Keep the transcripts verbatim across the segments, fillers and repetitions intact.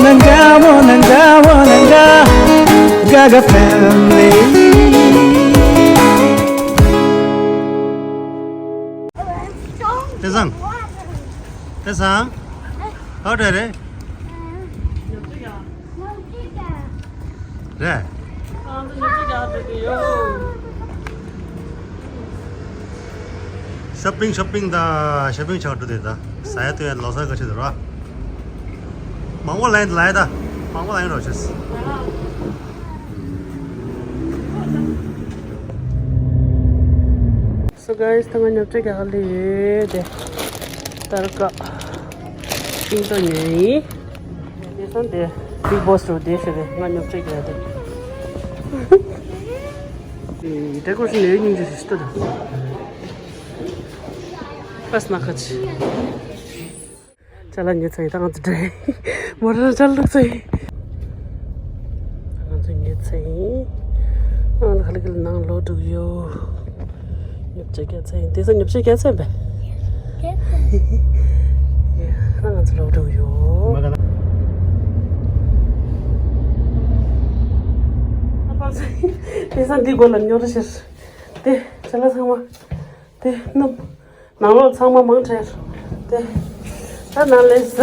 Nanga wo, nanga wo, nanga. Gaga family. Tesang. Tesang. How do you? རེད། ཤོ་པིང་ཤོ་པིང་ད་ཤོ་པིང་བྱ་འགྲོ་དེ་ད་ཟ་ཡ་འཐུང་ཡ་ལོ་གསར་ག་ཆེད་དུ་ར། མང་པོ་ལ་ཡིན་ལ་ཡ་ད་མང་པོ་ལ་ཡིན་རོགས་བྱས། So guys, ད་ང་ཉོ་ཆ་རྒྱག་ག་ལ་ཡོད་དེ། ཏར་ཀ་ཤིང་ཏོག་ཉོས་ཡིན། དེ་སང་དེ་Big Boss རུ་དེ་ཤི་རེད། ང་ཉོ་ཆ་རྒྱག་དེ། དེ་ཀོ་ཤི་ནས་སྙིང་རྗེ་ཞིག་ལྟོས་དང་། པས་ན་ཁ་ཆེ། ཅ་ལག་ཉོས་ཚར་ཡིན། ད་ང་ཚོ་འགྲོ་ཡིན། མོ་ཊ་ཅ་ལག་ཚར་ཡིན། ད་ང་ཚོ་ཉོས་ཚར་ཡིན། ཨ་ནི་ཁ་ལག་གི་ནང་ལོག་འགྲོ་གི་ཡོད། ཉོ་ཆ་རྒྱག་ཚར་ཡིན། དེ་ཚོ་ཉོ་ཆ་རྒྱག་ཚར་ཡིན་པས། ད་ང་ཚོ་ལོག་འགྲོ་གི་ཡོད། དེ་ས་འདི་སྒོ་ལ་ཉོ་ར་ཤར། དེ་ཅ་ལག་ཚང་མ། དེ་སྣུམ། ནང་ལོགས་ཚང་མ་མང་དྲགས། དེ། ད་ནང་ལས་ཟ།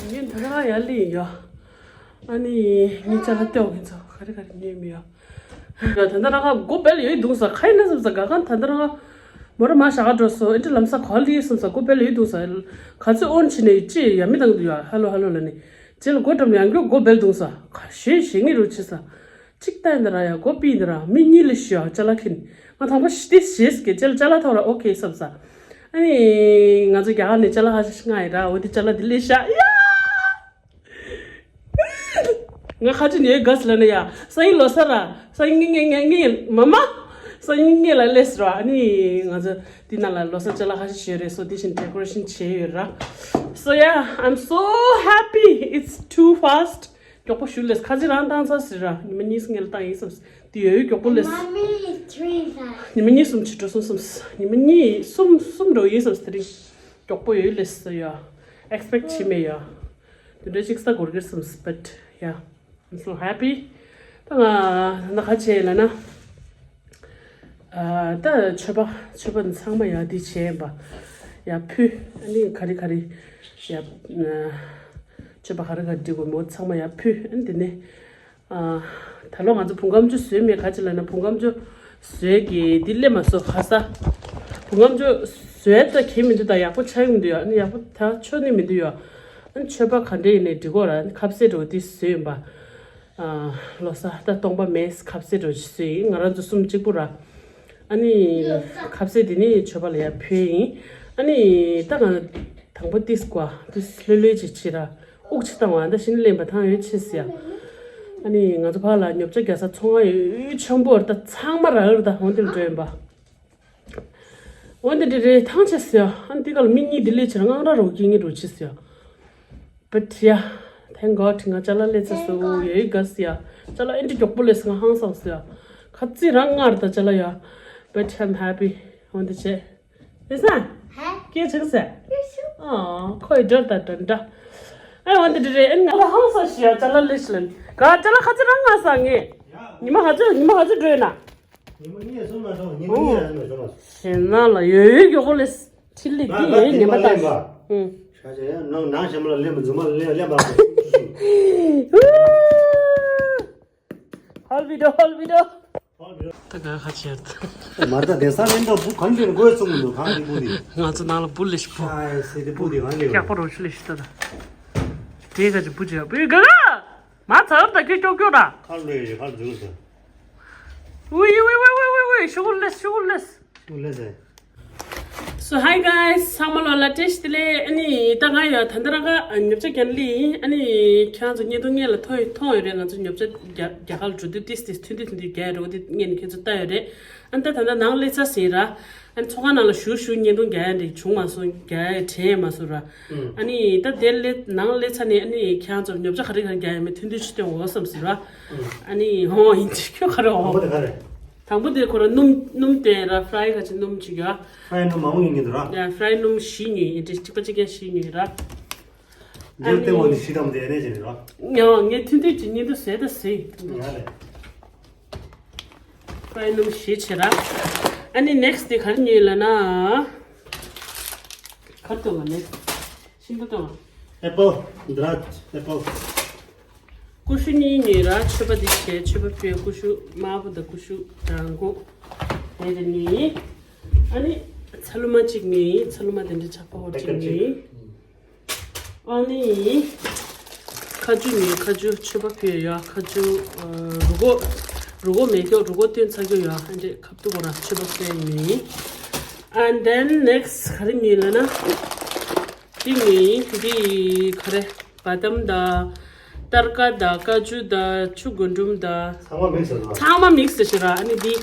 ཉིན་ད་རང་ཡར་ལི་ཡ། ཨ་ནི་ངའི་ཅ་ལག་ལྟེ་བ་ཁྱེད་ཚོ་ག་རེ་ག་རེ་ཉོས་མི་ཡ། ད་ད་རང་སྒོ་སྦས་ལ་ཡོད་འདུག་ས་ཁ་ཡིན་ན་བསམ་ས་ག་ག་ད་ད་རང་མོ་ར་མ་ཞག་ག་འགྲོ་སོ་ཨེ་འདྲ་ལམ་ས་ག་ལི་བསམ་ས་སྒོ་སྦས་ལ་ཡོད་འདུག་ས། ག་ཚོད་ཨོན་བྱས་ནས་ཅི་ཡ་མི་དང་འདུག་ཡ། ཧ་ལོ་ཧ་ལོ་ལ་ནི་རྗེས་ལ་སྒོ་འགྲམ་ཡང་མགྱོགས་སྒོ་སྦས་འདུག་ས་ག་ཞེས་ཞེ་ངེས་རུ་ཆེ་ས། གཅིག་ལྟ་ཡིན་ད་ར་ཡ་སྒོ་པིན་ད་ར་མི་གཉིས་ལས་ཤི་ཡ་ཅ་ལག་ཁྱེར། ང་དང་པོ་ཤི་ཏི་ཞེས་ཀྱི་ཅ་ལག་ཅ་ལག་ཐོག་ར་ཨོ་ཁེ་བསམ་ས། ཨ་ནི་ང་ཚོ་རྒྱ་གར་ནས་ཅ་ལག་ཧ་ཤ་ཤ་ང་ཡི་ར་འོ་དེ་ཅ་ལག་དེ་ལས་ཤ་ཡ། ང་ཁ་ཅིག་ནས་ག་སི་ལ་ནི་ཡ་སང་ཉིན་ལོ་གསར་ར་སང་ཉིན་ངེ་ངེ་ངེ་མ་མ་སང་ཉིན་ངེ་ལ་ལས་ར། ཨ་ནི་ང་ཚོ་དེ་ན་ལ་ལོ་གསར་ཅ་ལག་ཧ་ཤ་ཤ་རེད་སོ་དེ་བཞིན་ཌེ་ཀོ་རེ་ཤན་བྱས་ཡོད་ར། So yeah, I'm so happy. It's too fast. མགྱོགས་པོ་ཞུ་ལས་ཁ་ཅིག་རང་བཏང་ཚར་ཟེར་ར། ཉི་མ་གཉིས་སྔོན་ལ་བཏང་ཡིན་བསམ། དེ་ཡོད་ཡོད་མགྱོགས་པོ་ལས། Mommy is three times. ཉི་མ་གཉིས་གསུམ་ཅིག་འགྲོ་སོང་བསམ། ཉི་མ་གཉིས་གསུམ་གསུམ་འགྲོ་ཡིན་བསམ་དེ་རིང་། མགྱོགས་པོ་ཡོད་ལས་ཟེར་ཡ། ཨེག་སི་པེག་བྱེད་མེད་ཡ། དེ་འདྲ་ཅིག་ས་གོར་གེར་བསམ། But yeah, I'm so happy. ད་ང་ད་ག་བྱས་ལ་ན། ཨ་ད་མཆོད་པ་མཆོད་པ་ཚང་མ་ཡ་འདི་བྱས་ཡིན་པ། ཡ་ཕུལ། ཨ་ནི་ག་རེ་ག་རེ་ཡ་མཆོད་པ་ག་རེ་ག་རེ་འབྲི་དགོས་མོ་ཚང་མ་ཡ་ཕུལ། ཨ་ནི་དེ་ནས། ཨ་ད་ལོ་ང་ཚོ་བུ་གམ་ཆུ་བཟོས་མེད། ག་ཅི་ལ་ན་བུ་གམ་ཆུ་བཟོས་ཀྱི་འདི་སླེབས་མ་སོང་ཁ་ས། བུ་གམ་ཆུ་བཟོས་ད་གི་མི་འདུག་ད་ཡག་པོ་ཆགས་ཀྱི་མི་འདུག་ཡ། ཨ་ནི་ཡག་པོ་ད་ཆོ་ནི་མི་འདུག་ཡ། ཨ་ནི་མཆོད་པ་ག་འདྲ་ཡིན་ནའི་འབྲི་དགོས་ར། ཨ་ནི་ཁ་ཟས་འགྲོ་འདི་བཟོས་ཡིན་པ། ཨ་ལོ་གསར་ད་སྟོང་པ་མེད་ཁ་ཟས་འགྲོ་བཟོས་ཡིན། ང་རང་ཚོ་གསུམ་གཅིག་པུ་ར། ཨ་ནི་ཁ་ཟས་འདི་ནི་མཆོད་པ་ལ་ཡ་ཕུལ་ཡིན། ཨ་ནི་ད་ང་དང་པོ་ཏིས་ཀོ་ཏིས་ལྷོད་ལྷོད་ཅིག་བྱེད་ར། དབུགས་ཆེ་བཏང་བ་ད་ཤིན་ལེན་པ་ཐང་ཡོད་ཆེ་ཟེར། ཨ་ནི་ང་ཚོ་ཕ་ལ་ཉོ་ཆ་རྒྱག་ས་ཚོང་ཁང་ཡོད་ཆེན་པོ་ར་ད་ཚང་མ་ར་ཨུར་ད་འོན་ཏེ་འགྲོ་ཡིན་པ། འོན་ཏེ་འདི་རེད་ཐང་ཆེ་ཟེར། ཨ་ནི་དེ་ག་ལ་མི་གཉིས་དེ་ལས་ཆེ་ར་ངང་ར་རོགས་སྐྱེ་ངེས་རོགས་ཆེ་ཟེར། But yeah, thank God ང་ཅ་ལག་ལས་ཚ་སུ་ཡོད་ག་ཟེར། ཅ་ལག་ཨེ་འདྲ་མགྱོགས་པོ་ལས་ང་ཧང་སང་ཟེར། ཁ་ཙི་རང་ངར་ད་ཅ་ལག་ཡ། But I'm happy འོན་ཏེ་ཆེ། རེད་ས། ཧ། སྐད་ཆ་ཟེར། ཨ། ཁོའི་འདྲ་ད་འདྲ་འདྲ། ཨ་འོན་ཏེ་འདྲ་རེད། ཨ་ང་ལ་ཧང་སང་ཞིག་ཡ་ཅ་ལག་ལས་ཞིག་ལ་ནི། ག་ཅ་ལག་ཁ་ཅིག་རང་ང་ས་ངས། ཉི་མ་ག་ཚོད་ཉི་མ་ག་ཚོད་འགྲོ་ཡོད་ན། ཉི་མ་གཉིས་གསུམ་མ་གཏོགས་ཉི་མ་གཉིས་ལ་ཡང་མ་བྱུང་བ། ཞེ་ན་ལ་ཡོད་ཡོད་མགྱོགས་པོ་ལས་ཁྲིད་ལས་ང་འདི་ཡོད་ཉི་མ་ལ་ལེན་པ། ཨུང་། ཤ་ཤ་ཡ་ནང་ནང་ཞེ་མ་ལ་ལེན་པ་རྫུན་མ་ལ་ལེན་ལེན་པ་ལ་ཧོལ་བི་ཌི་ཡོ་ཧོལ་བི་ཌི་ཡོ། ད་ག་ཁ་ཆེར་ད། མ་ད་དེང་སང་ལེན་ད་བུ་གང་དེ་དགོས་ཚུགས་མི་འདུག་གང་དེ་བུ་དེ། ང་ཚོ་ནང་ལ་བུ་ལས་ཤི་བུ། ཨ་ཨེ་སེ་དེ་བུ་དེ་གང་ལེན། ཀྱག་པ་རོ་ཆུ་ལས་ཤི་ད་ད། དེ་ག་ཅི་བུ་ཅི་ཡ་བུ་ག་ག། མ་ཚར་ད་ཁྱོད་ཀྱོག་ཀྱོག་ར། ཁར་ལོས་ཡོད་ཁར་འཛུལ་ཟེར། ཝི་ཝི་ཝི་ཝི་ཝི་ཝི། ཤུ་གུ་ལེས་ཤུ་གུ་ལེས། ཤུ་གུ་ལེས་ཟེར། So hi guys, ཚང་མ་ལོ་ལ་བཀྲ་ཤིས་བདེ་ལེགས། ཨ་ནི་ད་ང་ཡ་ད་ལྟ་ར་ག་ཉོ་ཆ་གྱོན་ལི་ཡིན། ཨ་ནི་ཁྱེད་རང་ཚོ་བརྙན་ཐུང་སྔོན་ལ་མཐོང་མཐོང་ཡོད་རེད། ང་ཚོ་ཉོ་ཆ་རྒྱ་རྒྱ་གར་འགྲོ་དུས་ཏིས་ཏིས་ཐུན་ཏིས་ཐུན་ཏིས་རྒྱག་ཡོད་རེད། འོ་དེ་སྔོན་ནས་ཁྱེད་ཚོ་ལྟ་ཡོད་རེད། ཨ་ནི་ད་ད་ལྟ་ནང་སླེབས་ཚར་ཟིན་ར། ཨ་ནི་ཚོགས་ཁང་ནང་ལ་ཞུ་ཞུ་བརྙན་ཐུང་རྒྱག་ཡ་འདྲ་བྱུང་མ་སོང་། རྒྱག་ཡ་དྲན་མ་སོང་ར། ཨ་ནི་ད་དེ་ལས་ནང་སླེབས་ཚར་ནས་ཨ་ནི་ཁྱེད་རང་ཚོར་ཉོ་ཆ་ག་རེ་ག་རེ་རྒྱག་ཡ་མེད་ཐུན་ཐུན་ཞིག་སྟོན་འོ་བསམ་ཟིན་ར། ཨ་ནི་ཧོ་ཡིན་གྱི་ཁྱོད་ག་རེ་འོ། དང་པོ་དེ་ག་རེ། དང་པོ་དེ་ཁོ་ར་སྣུམ་སྣུམ་བསྟན་ར། ཕ་རའི་ག་ཅི་སྣུམ་ཅིག་ཡ། ཕ་རའི་སྣུམ་མང་པོ་ཡིན་གྱི་འདུག་ར། ཡ་ཕ་རའི་སྣུམ་བཞི་ཉོས་ཡིན། དེ་གཅིག་པ་གཅིག་རྐྱང་བཞི་ཉོས་ཡིན་ར། འདིར་ལྟད་མོ་འདི་ཞིག་དམ་དེ་ནས་བྱས་ནས་རོ། ཡང་ངས་ཐུན་ཐུན་གྱི་གཉིད་དུ་ཟས་ད་ཟས། ང་ལས། ཁོའི་ནམ་ཞིག་བྱེད་ར། ཨ་ནི་ནེག་སི་དེ་ག་རེ་ཉོས་ལབ་ན། ག་རེ་འདུག་ག་ནེག་སི། ཤིང་ཏོག་འདུག་ག་ཨེ་པལ། འདི་ར་ཨེ་པལ། ཀུ་ཤུ་གཉིས་ཉོས་ར། མཆོད་པ་འདི་བྱས། མཆོད་པ་ཕུལ། ཀུ་ཤུ་དམར་པོ་དང་ཀུ་ཤུ་གྲང་གོ། དེ་རེ་ཉོས། ཨ་ནི་ཚ་ལུ་མ་གཅིག་ཉོས། ཚ་ལུ་མ་དེ་འདྲ་ཆག་པ་ཧོར་གཅིག་ཉོས། ཨ་ནི། ཁ་ཆུ་ཉོས། ཁ་ཆུ་མཆོད་པ་ཕུལ་ཡ། ཁ་ཆུ། ཨ། རུ་གོ། རུ་གོ་མེད་ཀྱོག་རུ་གོ་བཏོན་ཚར་ཀྱོག་ཡ། ཨ་འདྲེ་ཁབ་ཏུ་གོ་ར་མཆོད་པ་ཕུལ་ཉོས། And then next ག་རེ་ཉོས་ལབ་ན། འདི་ཉོས། འདི་ག་རེ། བ་དམ་དང་། སྟར་ཀ་དང་། ཀ་ཅུ་དང་། ཆུ་རྒུན་འབྲུམ་དང་། ཚང་མ་མིག་སི་ཟེར་བ། ཚང་མ་མིག་སི་ཟེར་ར། ཨ་ནི་འདི་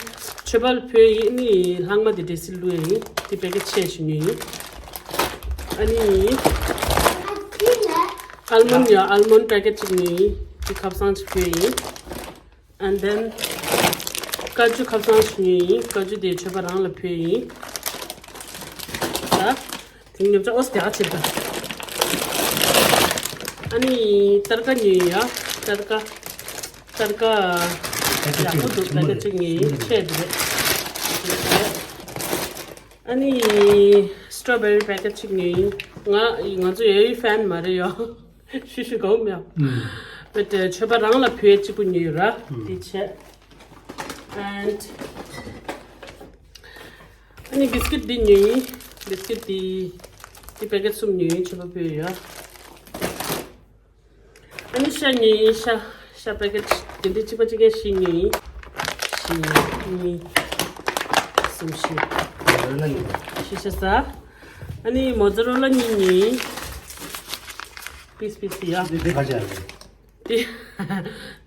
མཆོད་པ་ཕུལ་ཡིན། ཨ་ནི་ལྷག་མ་འདི་འདྲེ་སི་བླུགས་ཡིན། འདི་པེ་ཀེ་ཆེ་ཞིག་ཉོས་ཡིན། ཨ་ནི་ཨལ་མོན་ཡ། ཨལ་མོན་པེ་ཀེ་ཅིག་ཉོས་ཡིན། འདི་ཁབ་སང་ཅིག་ཕུལ་ཡིན། And then ཀ་ཅུ་ཁབ་སང་ཞིག་ཉོས་ཡིན། ཀ་ཅུ་དེ་མཆོད་པ་རང་ལ་ཕུལ་ཡིན། ད། དེ་ཉོ་ཆ་ཨོ་སི་དེ་ཨ་ཆེ་ད། ཨ་ནི་སྟར་ཀ་ཉོས་ཡ། སྟར་ཀ་སྟར་ཀ་ཡག་པོ་འདུག་པེ་ཀེ་ཅིག་ཉོས་ཡིན། ཆེ་དེ་རེད། ཨ་ནི་སི་ཊོ་བེ་རི་པེ་ཀེ་ཅིག་ཉོས་ཡིན། ང་ང་ཚོ་ཡོ་ཡོ་ཕན་མ་རེད་ཡོ། ཤུ་ཤུ་གོ་མེད། But མཆོད་པ་རང་ལ་ཕུལ་གཅིག་པུ་ཉོས་ཡོད་ར། དེ་བྱས། And ཨ་ནི་བིས་ཀིཊ་འདི་ཉོས་ཡིན། བིས་ཀིཊ་འདི་འདི་པེ་ཀེཊ་གསུམ་ཉོས་ཡིན། མཆོད་པ་ཕུལ་ཡོད་ཡ། ཨ་ནི་ཤ་ཉོས་ཡིན། ཤ་ཤ་པེ་ཀེཊ་འདི་འདི་གཅིག་པ་གཅིག་རྐྱང་བཞི་ཉོས་ཡིན། བཞི་ཉོས་ཡིན། གསུམ་བཞི། བཞི་ཤ་ཟ། ཨ་ནི་མོ་ཛ་རེ་ལ་གཉིས་ཉོས་ཡིན། པིས་པིས་ཡ། འདི་འདི་ག་ཅི་ཡ་རེད། དེ།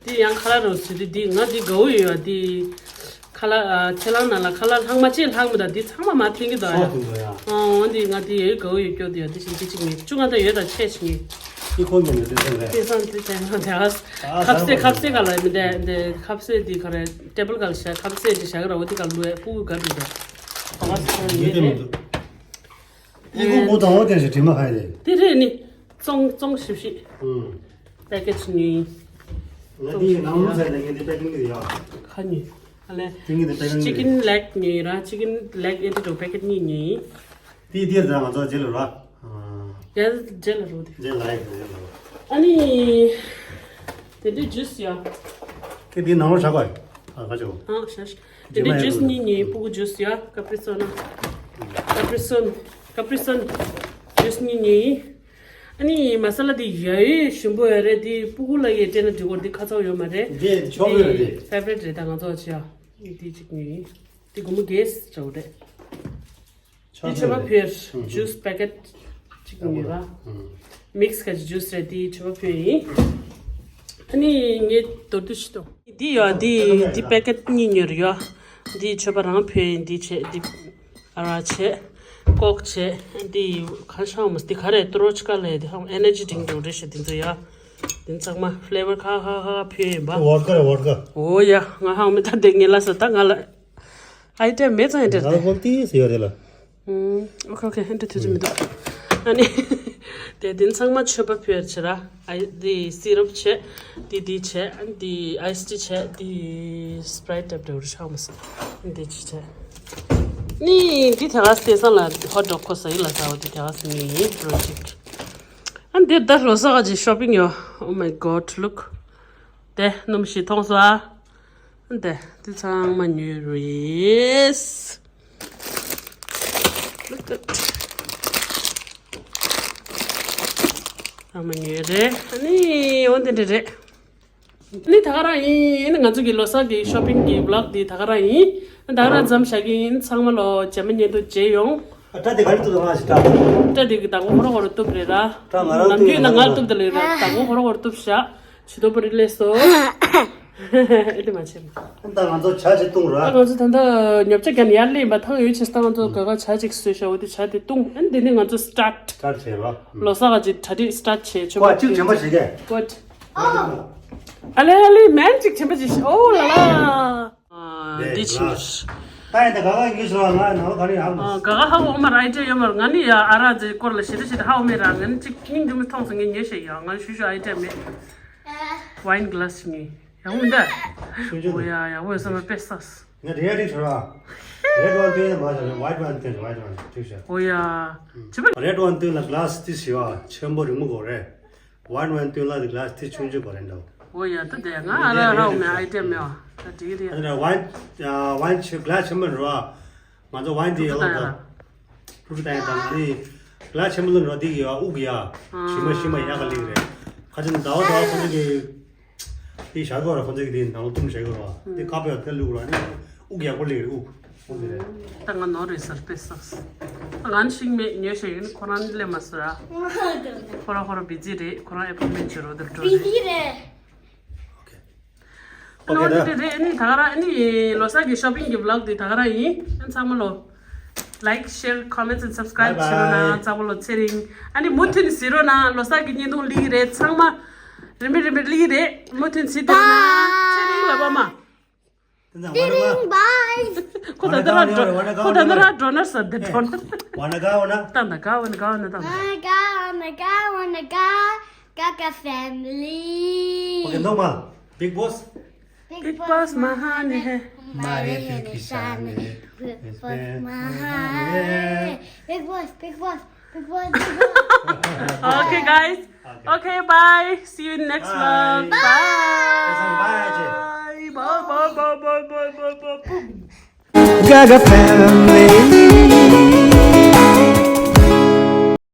དེ་ཡང་ཁ་ལག་རོ་སུ་དེ་དེ་ང་དེ་དགའ་བོ་ཡོད་ཡ་དེ། ཁ་ལག་ཨ། ཁྱེད་རང་ནང་ལ་ཁ་ལག་ལྷག་མ་ཅིག་ལྷག་མི་དང་དེ་ཚང་མ་མ་འཐེན་གི་འདུག་ཨ། ཨོ་དེ་འདུག་ཡ། ཨོ་འོ་དེ་ང་དེ་ཡོད་དགའ་བོ་ཡོད་སྐྱོ་དེ་ཡ་དེ་བཞིན་དེ་གཅིག་མེད་བཅུ་ང་དང་ཡོད་དང་ཆེ་ཞིག་ངེས། དེ་ཁོ་ཉོ་ནས་དེ་ཚང་རེད། དེ་སང་དེ་དེ་ང་དེ་ཨ། ཁ་ཟས་ཁ་ཟས་ག་ལ་མི་འདྲ་འདི་ཁ་ཟས་དེ་ག་རེ་ཊེ་བལ་ག་ལ་བཞག་ཁ་ཟས་དེ་བཞག་གི་ར་འོ་དེ་ག་ལ་ལུས་ཨེ་སྤུ་གུ་ག་འདུག་ད། ཨ་ཁ་ཟས་ག་ལ་ཡོད་དེ་མི་འདུག་དེ་ཁོ་མགོ་དང་བོ་དེ་ཞིག་དྲི་མ་ཧ་ཡ་དེ། དེ་རེད་ནི། བཙོང་བཙོང་ཞིབ་ཞིབ། ཨུམ། པེ་ཀེ་ཅི་ཉོས་ཡིན། ང་འདི་ནང་ལོགས་ཟེར་ནས་ངས་འདི་པེ་ཀིང་གི་ཡོད། ཁ་ཉོས། ཨ་ལས། དེ་ངས་འདི་པེ་ཀིང་གི་ཅི་ཀིན་ལེག་ཉོས་ར། ཅི་ཀིན་ལེག་ཨེ་འདྲ་པེ་ཀེ་ཊི་གཉིས་ཉོས་ཡིན། དེ་དེ་ད་ང་ཚོ་རྗེས་ལ་ར། ཡ་རྗེས་ལ་རོ་དེ། རྗེས་ལ་ཡ་རྗེས་ལ་རོ། ཨ་ནི། དེ་འདྲའི་ཇུས་ཡ། དེ་དེ་ནང་ལོགས་བཞག་གོ། ཨ་ཁ་ཅོ། ཨ་ཤ་ཤ། དེ་འདྲའི་ཇུས་གཉིས་ཉོས་ཡིན། སྤུ་གུ་ཇུས་ཡ། ཀ་པི་རི་སོ་ན། ཀ་པི་རི་སོན། ཀ་པི་རི་སོན། ཇུས་གཉིས་ཉོས་ཡིན། ཨ་ནི་མ་ས་ལ་དེ་ཡ་ཡོད་ཞིམ་པོ་ཡོད་རེད། དེ་སྤུ་གུ་ལ་ཡ་སྤྲད་ན་འགྲིག་གོ། དེ་ཁ་ཚ་བོ་ཡོད་མ་རེད། དེ་ཆོག་གི་རེད། དེ་ཕེ་ཝ་རི་ཊི་རེད། ད་ང་ཚོ་ཅི་ཡ། དེ་གཅིག་ཉོས་ཡིན། དེ་སྒོར་མོ་བརྒྱད་ཙམ་རེད། དེ་མཆོད་པ་ཕུལ། ཇུས་པེ་ཀེཊ་གཅིག་ཉོས་ར། མིག་སི་ག་ཅི་ཇུས་རེད། དེ་མཆོད་པ་ཕུལ་ཡིན། ཨ་ནི་ངས་མདོར་བསྡུས་ཤིག་གཏོང་། འདི་ཡོད། འདི་འདི་པེ་ཀེཊ་གཉིས་ཉོས་ཡོད། འདི་མཆོད་པ་རང་ཕུལ་ཡིན། འདི་བྱས་འདི་ཨ་ར་བྱས། ཀོག་བྱས། འདི་ག་ཤང་མ་འདི་ག་རེ་ཏྲོ་ཆི་ཀ་ལས་འདི་ཧང་ཨེ་ནར་ཇི་ཌིང་ཌིང་རེད་ཤག་འདི་ཚོ་ཡ། འདི་ཚང་མ་ཕི་ལེ་ཝར་ཁ་ཁ་ཁ་ཕུལ་ཡིན་པ། ཝོ་ཌ་ཀ་རེད། ཝོ་ཌ་ཀ། འོ་ཡ། ང་ཧང་མི་ད་འདི་ངེད་ལ་ས་ད་ང་ལ་ཨའི་ཊེམ་མེད་ཙང་ཨེ་འདྲ་ང་ལ་ཧོལ་ཏི་ཟེར་ཡོད་རེད་ལ། ཨུམ། ཨོ་ཁེ་ཨོ་ཁེ། ཧན་ཏེ་ཐུ་ཅི་མི་འདུག་ཨ་ནི། དེ་དེ་ཚང་མ་མཆོད་པ་ཕུལ་བྱེད་ར། ཨའི་དེ་སི་རབ་བྱེད། དེ་དེ་བྱེད། ཨ་ནི་དེ་ཨའི་སི་ཊི་བྱེད། དེ་སི་པི་རའི་ཊི་ལྟ་བུ་འདྲ་བོ་ཆགས་མ་སོང་། ཨ་ནི་དེ་ཅི་བྱེད། ནི་དེ་དེ་ག་སེ་སང་ལ་ཧོཊ་ཌོག་ཁོ་ས་ཡི་ལ་ཟ་བ་དེ་དེ་ག་སེ་ནི་རོ་ཅིག་ཨ་ནི་དེ་ད་ལོ་གསར་ག་ཅིག་ཤོ་པིང་ཡོད། Oh my God, look. དེ་སྣུམ་ཞིག་མཐོང་སོང་ཨ། འདི་འདི་ཚང་མ་ཉོས་རེད། Look at. ཚང་མ་ཉོས་རེད། ཨ་ནི་འོ་འདི་འདྲ་རེད། ཨ་ནི་ད་ག་རང་ཡིན། ཨ་ནི་ང་ཚོ་གི་ལོ་གསར་གི་ཤོ་པིང་གི་བི་ལོག་འདི་ད་ག་རང་ཡིན། ད་ག་རང་མཚམས་བཞག་གི་ཡིན། ཚང་མ་ལོ་རྗེས་མ་ཉིན་དུ་མཇལ་ཡོང་། ཨ་སྐྲ་དེ་ག་རེ་གཏུབ་དང་ཨ་ཞིག་སྐྲ། སྐྲ་དེ་གི་མདང་དགོང་ཁོ་རང་ཁོ་རང་གཏུབ་རེད་ར། སྐྲ་ང་རང་ནམ་རྒྱུན་ན་ང་གཏུབ་དང་ལེ་ར། མདང་དགོང་ཁོ་རང་ཁོ་རང་གཏུབ་བཞག་ཇུས་ཏོ་པོ་རི་ལས་སོ། ཨེ་དེ་མ་བྱེད་མ། ད་ང་ཚོ་ཇ་ཅིག་བཏུང་ར། ད་ང་ཚོ་ད་ལྟ་ཉོ་ཆ་རྒྱ་ནས་ཡར་སླེབས་པ་ཐང་ཡོད་ཆེ་ས། ད་ང་ཚོ་ག་ག་ཇ་ཅིག་བཟོས་ཤག་འོ་དེ་ཇ་དེ་བཏུང་། ཨ་ནི་དེ་ནས་ང་ཚོ་སི་ཊར་ཊི། སི་ཊར་ཊི་བྱེད་ར། ལོ་གསར་ག་ཅིག་གྲ་སྒྲིག་སི་ཊར་ཊི་བྱེད་ཆོག་པ། ཅིག་དྲན་པ་བྱེད་གས། ཀོད། ཨ་ལེ་ཨ་ལེ་མན་ཅིག་དྲན་པ་བྱེད་ཤག་ཨོ་ལ་ལ། ཨ་འདི་ཆི་ཡོད། ད་ཡིན་ད་ག་ག་ཡིན་གྱི་ཟེར་བ་ང་ནང་ལ་ག་རེ་ཡང་མ། ཨ། ག་ག་ཧ་གོ་མ་རེད། ཨའི་ཌི་ཡ་ཡོད་མ་རེད། ང་ནི་ཡ་ཨ་ར་ཛེ་སྐོར་ལ་ཞེ་དྲག་ཞེ་དྲག་ཧ་གོ་མེད་ར། ང་ནི་གཅིག་སྙིང་རྗེ་མོ་མཐོང་སོང་། ངས་ཉོས་ཤེས་ཡ། ང་ནི་ཞུ་ཞུ་ཨའི་ཌི་ཡ་མེད། ཝའིན་གི་ལ་སི་ཞིག་ཉོས། ཡག་པོ་མི་འདུག་ཆུང་ཆུང་། འོ་ཡ་ཡག་པོ་ཡོད་ས་མ་དཔེ་ས། ང་རེད་ཡ་ཊིག་ཤོར་བ། རེད་ཝན་སྟོན་ཡ་མ་ཤོར་ཝའིཊ་ཝན་སྟོན་ཝའིཊ་ཝན་ཊིག་ཤོར། འོ་ཡ། ཅི་པ། རེད་ཝན་སྟོན་ལ་གི་ལ་སི་ཏི་ཞི་བ་ཆེན་པོ་རིང་མོ་དགོས་རེད། ཝའིཊ་ཝན་སྟོན་ལ་གི་ལ་སི་ཏི་ཆུང་ཆུང་དགོས་རེད་འདྲ། འོ་ཡ། ད་དེ་ང་ཨ་ར་ཧ་གོ་མེད། ཨའི་ཌི་ཡ་མེད་པ། ད་འགྲིག་གི་རེད། ཨ་ནི་ཝའིཊ་ཝའིཊ་ཆེ་གི་ལ་སི་ཆེན་པོ་རེད་བ། ང་ཚོ་ཝའིན་དེ་ཡོད་ལ་ད། ཕུར་བུ་ད་ཡ་དང་ནི། གླ་ཆེན་མོ་ལོན་རོ་དེ་ཡོད་དབུགས་ཡ། ཞིམ་མ་ཞིམ་མ་ཡག་ག་ལིག་རེད། ཁ་ཅིག་ཟླ་བ་ཟླ་བ་ཁོ་ཚོ་གི། དེ་བཞག་གོ་ར་ཁོ་ཚོ་གི་དེ་ནང་ལ་བཏུམ་བཞག་གོ་ར། དེ་ཁ་པོ་ཡ་དེ་ལུག་ར་ནི། དབུགས་ཡག་པོ་ལིག་རེད་དབུགས། དབུགས་དེ་རེད། ད་ང་ནོར་རེད་ཟེར་དཔེ་ས། ང་ནི་ཤིང་མེད་ཉོས་ཤེས་ཡིན། ཁོ་རང་ནི་སླེབས་མ་སོང་ར། ཁོ་རང་ཁོ་རང་བི་ཛི་རེད། ཁོ་རང་ཨེ་པོ་མེན་ཊི་བྱེད་རོགས་དེ་འགྲོ་རེད། བི་ཛི་རེད། ཨོ་ཁེ། ནོ་དེ་དེ་རེད། ཨ་ནི་ད་ག་རང་ཨ་ནི་ལོ་གསར་གྱི་ཤོ་པིང་གི་བི་ལོག་དེ་ད་ག་རང་ཡིན། ཨ་ཚང་མ་ལོ། Like, share, comments and subscribe བྱེད་རོགས་གནང་། ཚང་མ་ལོ་ཚེ་རིང་། ཨ་ནི་མུ་མཐུད་ནས་གཟིགས་རོགས་གནང་། ལོ་གསར་གྱི་བརྙན་ཐུང་ལིག་རེད། ཚང་མ་རིམ་པས་རིམ་པས་ལིག་རེད། མུ་མཐུད་ནས་གཟིགས་རོགས་གནང་། ཚེ་རིང་ལབ་པ་མ། ཚེ་རིང་བའི། ཁོ་ད་ལྟ་ར་འགྲོ། ཁོ་ད་ལྟ་ར་འགྲོ་ན་ཟེར་དེ་འགྲོ་ན། ཝ་ན་ག་ཝ་ན། ཏང་ཏང་ག་ཝ་ན་ག་ཝ་ན་ཏང་ཏང་། Wanna go, wanna go, wanna go, Gaga family. ཨོ་ཁེ། ནོར་མལ། Bigg Boss. Bigg Boss महान है, हमारे दिल की शान है। Bigg Boss महान है। Bigg Boss, Bigg Boss, Bigg Boss, Bigg Boss. Okay, guys. Okay, bye. See you in next vlog. Bye. Bye. Bye, bye, bye, bye, bye, bye, bye. Gaga family.